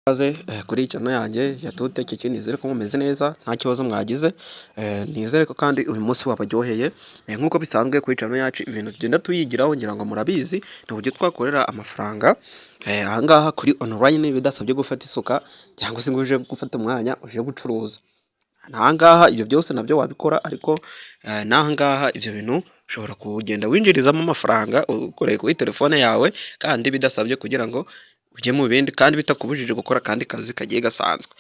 Ikaze kuri channel yanjye ya Tutech, nizere ko mumeze neza, nta kibazo mwagize. Nizere ko kandi uyu munsi wabaryoheye. Nk'uko bisanzwe kuri channel yacu, ibintu tugenda tuyigiraho, ngira ngo murabizi, ni uburyo twakorera amafaranga aha ngaha kuri online bidasabye gufata isuka cyangwa se ngo uje gufata umwanya uje gucuruza. Aha ngaha ibyo byose nabyo wabikora, ariko n'aha ngaha ibyo bintu ushobora kugenda winjirizamo amafaranga ukoreye kuri telefone yawe, kandi bidasabye kugira ngo ujye mu bindi, kandi bitakubujije gukora akandi kazi kagiye gasanzwe.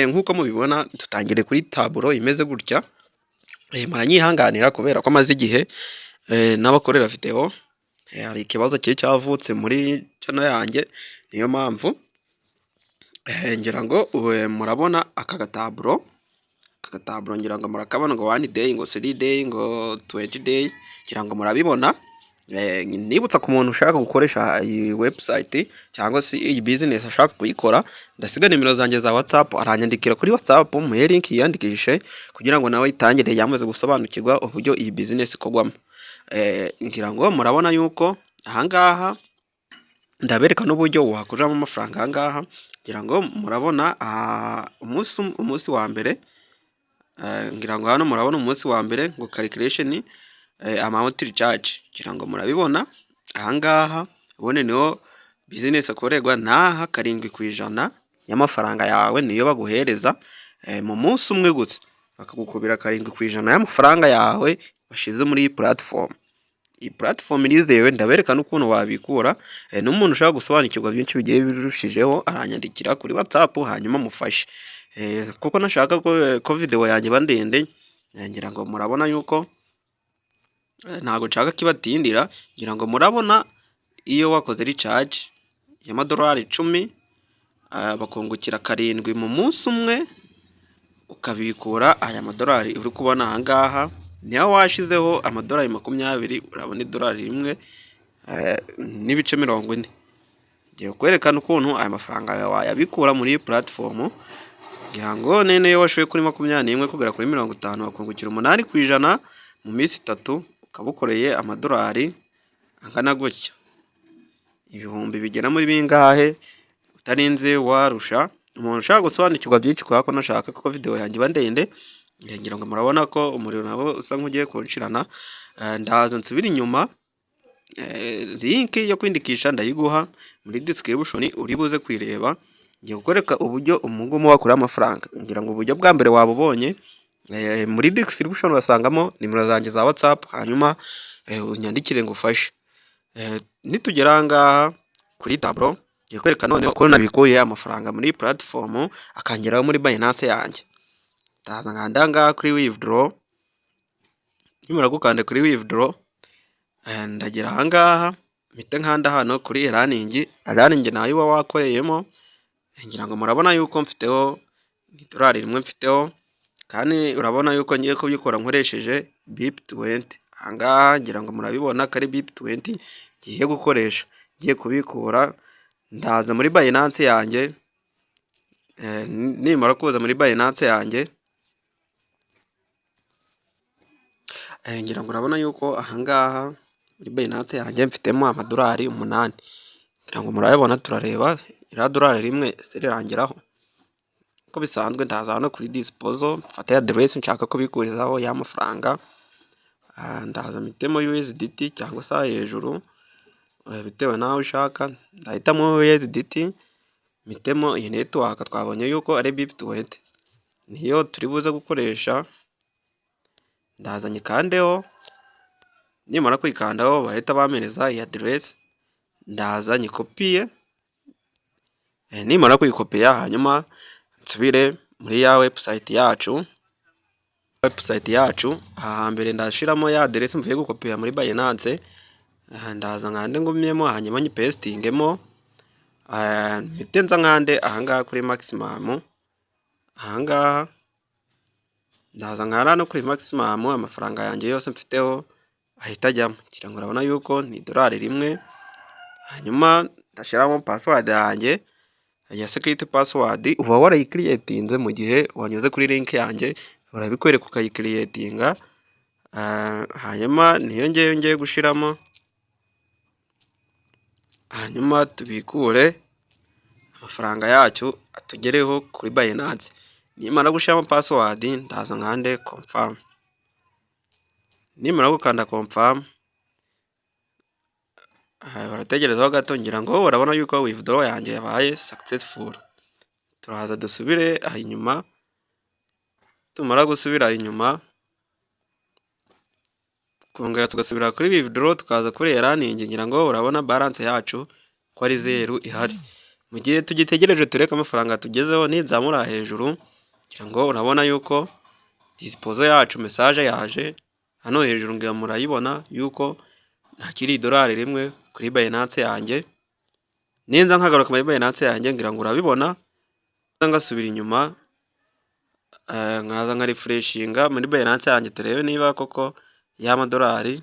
Nk'uko mubibona, dutangiriye kuri tableau imeze gutya. Muranyihanganira kubera ko maze igihe n'abakorera video, hari ikibazo cyari cyavutse muri channel yanjye, niyo mpamvu. Ngira ngo murabona aka gatableau. Aka gatableau ngira ngo murakabona, ngo 1 day, ngo 3 day, ngo 20 day, ngira ngo murabibona. Nibutsa ku muntu ushaka gukoresha iyi website cyangwa se iyi business ashaka kuyikora, ndasiga nimero zanjye za WhatsApp, aranyandikira kuri WhatsApp, muhe link yiyandikishe kugira ngo nawe ayitangire yamaze gusobanukirwa uburyo iyi business ikorwamo. Ngira ngo murabona yuko aha ngaha ndabereka n'uburyo wakoreramo amafaranga aha ngaha. Ngira ngo murabona umunsi wa mbere, ngira ngo hano murabona umunsi wa mbere ngo calculation amount recharge, ngira ngo murabibona aha ngaha. Ubundi niho business akorerwa, n'aha 7% y'amafaranga yawe niyo baguhereza mu munsi umwe gusa, bakagukubira 7% y'amafaranga yawe washyize muri iyi platform. Iyi platform irizewe, ndabereka n'ukuntu wabikura. N'umuntu ushaka gusobanukirwa byinshi bigiye birushijeho aranyandikira kuri WhatsApp, hanyuma mufashe. Kuko nashaka ko video yanjye iba ndende, ngira ngo murabona yuko ntabwo nshaka ko ibatindira. Ngira ngo murabona, iyo wakoze recharge y'amadolari 10, bakungukira 7 mu munsi umwe, ukabikura aya madolari uri kubona aha ngaha. Niyo washizeho amadolari 20, urabona idolari 1.40. Ngiye kwerekana ukuntu aya mafaranga yawe wayabikura muri iyi platform. Ngira ngo none iyo washoye kuri 21 kugera kuri 50, bakungukira 8% mu minsi 3, ukaba ukoreye amadolari angana gutya, ibihumbi bigera muri bingahe, utarinze warusha. Umuntu ushaka gusobanukirwa byinshi, kubera ko nashaka ko video yanjye iba ndende, ngira ngo murabona ko umuriro nawo usa nk'ugiye kunshirana, ndaza nsubire inyuma. Link yo kwiyandikisha ndayiguha muri description, uri buze kuyireba. Ngiye kukwereka uburyo umugumu wakuraho amafaranga. Ngira ngo uburyo bwa mbere wabubonye. Muri description urasangamo nimero zanjye za WhatsApp, hanyuma unyandikire ngufashe. Nitugera aha ngaha kuri tableau, ngiye kwereka noneho ko nabikuye amafaranga muri platform akangeraho muri Binance yanjye. Ndaza nkanda aha ngaha kuri withdraw. Nimara gukanda kuri withdraw, ndagera aha ngaha mpite nkanda hano kuri earning. Earning nayo uba wakoreyemo. Ngira ngo murabona yuko mfiteho idolari 1 mfiteho, kandi urabona yuko ngiye kubikora nkoresheje BEP20. Aha ngaha ngira ngo murabibona ko ari BEP20 ngiye gukoresha ngiye kubikura. Ndaza muri Binance yanjye. Nimara kuza muri Binance yanjye, ngira ngo urabona yuko aha ngaha muri Binance yanjye mfitemo amadolari 8, ngira ngo murayabona. Turareba iriya dolari 1 ese rirangeraho? Uko bisanzwe, ndaza hano kuri disposal, mfate aderesi nshaka kubikurizaho ya mafaranga. Ndaza mpitemo USDT cyangwa se hejuru bitewe n'aho ushaka. Ndahitamo USDT, mpitemo iyi network twabonye yuko ari BEP20, niyo turi buze gukoresha. Ndaza nyikandeho. Nimara kuyikandaho, bahita bampereza iyi aderesi. Ndaza nyikopiye. Nimara kuyikopiya, hanyuma nsubire muri ya website yacu. Website yacu aha hambere, ndashiramo ya aderesi mvuye gukopiya muri Binance. Ndaza nkande ngumyemo, hanyuma nyipastingemo, mpite nza nkande ahangaha kuri maximum. Ahangaha ndaza nkanda no kuri maximum, amafaranga yanjye yose mfiteho ahita ajyamo. Ngira ngo urabona yuko ni idolari 1. Hanyuma ndashyiramo password yanjye ya security password. Uba warayicreatinze mu gihe wanyuze kuri link yanjye, barabikwereka ukayicreatinga. Hanyuma niyo ngewe ngiye gushiramo, hanyuma tubikure amafaranga yacu atugereho kuri Binance. Nimara gushyiramo password, ndaza nkande confirm. Nimara gukanda confirm, barategerezaho gato. Ngira ngo urabona yuko withdraw yanjye yabaye successful. Turaza dusubire aha inyuma. Tumara gusubira inyuma, twongera tugasubira kuri withdraw, tukaza kuri earning. Ngira ngo urabona balance yacu ko ari zeru ihari. Mu gihe tugitegereje tureke amafaranga tugezeho, nizamura hejuru, ngira ngo urabona yuko dispozo yacu message yaje hano hejuru. Ngira murayibona yuko ntakiri $1 kuri Binance yanjye. Ninza nkagaruka muri Binance yanjye, ngira ngo urabibona, ngasubira inyuma, nkaza nka refreshinga muri Binance yanjye, turebe niba koko ya madolari,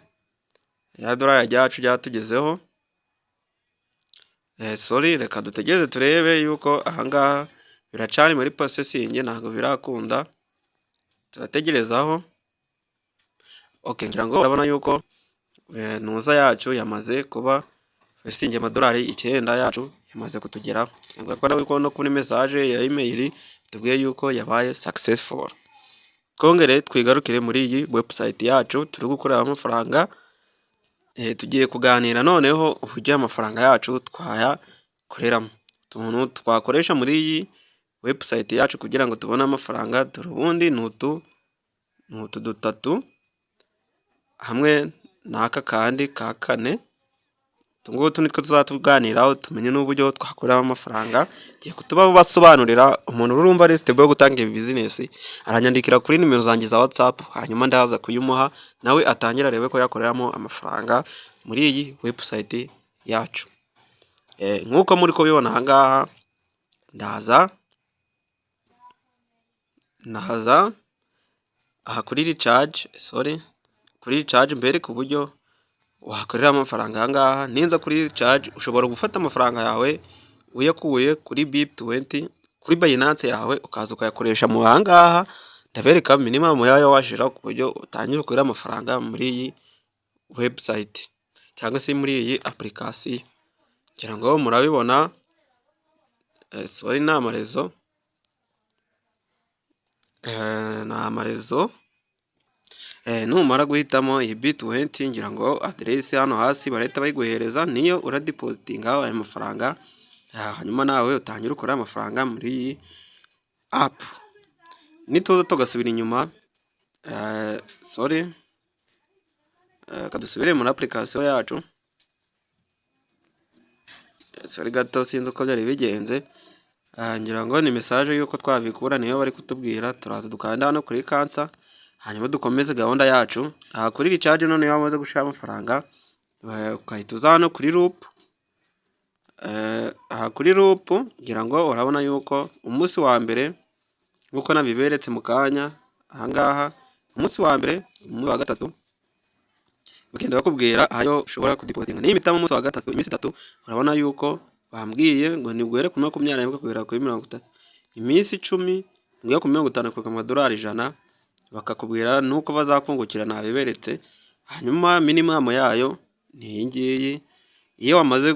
ya dolari ryacu ryatugezeho. Sorry, reka dutegereze turebe yuko ahangaha biracari muri processing, ntabwo birakunda, turategerezaho. Okay, ngira ngo urabona yuko ntuza yacu yamaze kuba processing, $9 yacu yamaze kutugeraho. Urabona no kuri message ya email tubwiye yuko yabaye successful. Twongere twigarukire muri iyi website yacu turi gukoreramo amafaranga. Tugiye kuganira noneho uburyo amafaranga yacu twayakoreramo, utuntu twakoresha muri iyi website yacu kugira ngo tubone amafaranga. Dore ubundi ni utu dutatu hamwe n'aka kandi ka kane. Utu ngutu nitwo tuzaba tuganiraho, tumenye n'uburyo twakuramo amafaranga. Ngiye kutubasobanurira. Umuntu urumva ari stable yo gutanga iyi business aranyandikira kuri nimero zanjye za WhatsApp, hanyuma ndaza kuyimuha, nawe atangire arebe ko yakoreramo amafaranga muri iyi website yacu. Nk'uko muri kubibona aha ngaha, ndaza naza aha kuri recharge, sorry, kuri recharge, mbereke uburyo wakorera amafaranga aha ngaha. Ninza kuri recharge, ushobora gufata amafaranga yawe uyakuye kuri BEP20 kuri Binance yawe, ukaza ukayakoresha mu aha ngaha. Ndabereka minimum yayo washyira ku buryo utangira ukorera amafaranga muri iyi website cyangwa se muri iyi application. Ngira ngo murabibona. Sorry, ni amarezo, ni amarezo. Numara guhitamo iyi BEP20, ngira ngo aderesi hano hasi barahita bayiguhereza, niyo uradepositingaho ayo mafaranga, hanyuma nawe utangire ukore amafaranga muri iyi app. Nituza tugasubira inyuma, sorry, reka dusubire muri application yacu. Sorry gato, sinzi uko byari bigenze. Ngira ngo ni message y'uko twabikura niyo bari kutubwira. Turaza dukanda hano kuri cancel, hanyuma dukomeze gahunda yacu. Aha kuri recharge noneho, iyo wamaze gushyiraho amafaranga, ugahita uza hano kuri loop. Aha kuri loop, ngira ngo urabona yuko umunsi wa mbere, nk'uko nabiberetse mu kanya aha ngaha, umunsi wa mbere, umunsi wa gatatu, bagenda bakubwira ayo ushobora kudepositinga. Niyo impitamo umunsi wa gatatu, iminsi 3, urabona yuko bambwiye ngo ni guhere kuri 21 kugera kuri 30, iminsi 10, guhera ku 50 kugera ku madolari 100, bakakubwira nuko bazakungukira, nabiberetse. Hanyuma minimum yayo ni iyi ngiyi. Iyo wamaze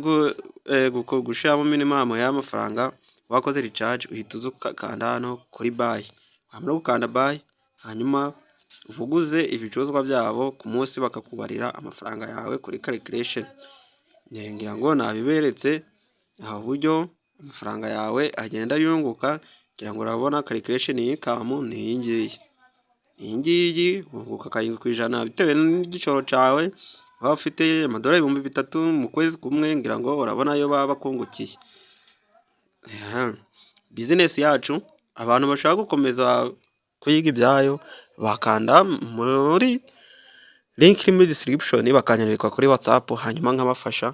gushyiramo minimum y'amafaranga, wakoze recharge, uhita uza ugakanda hano kuri buy. Wamara gukanda buy, hanyuma uba uguze ibicuruzwa byabo ku munsi, bakakubarira amafaranga yawe kuri calculation. Ngira ngo nabiberetse aha uburyo amafaranga yawe agenda yunguka. Ngira ngo urabona calculation income ni iyi ngiyi. Iyi ngiyi wunguka 7% bitewe n'igishoro cyawe. Waba ufite amadolari 3000 mu kwezi kumwe, ngira ngo urabona ayo baba bakungukiye. Business yacu, abantu bashaka gukomeza kuyiga ibyayo bakanda muri link iri muri description, bakanyandika kuri WhatsApp, hanyuma nkabafasha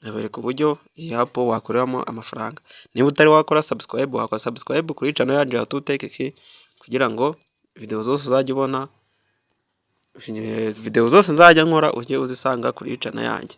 nkabereka uburyo iyi app wakoreramo amafaranga. Niba utari wakora subscribe, wakora subscribe kuri channel yacu ya Tutech kugira ngo video zose uzajya ubona, video zose nzajya nkora ujye uzisanga kuri channel yanjye.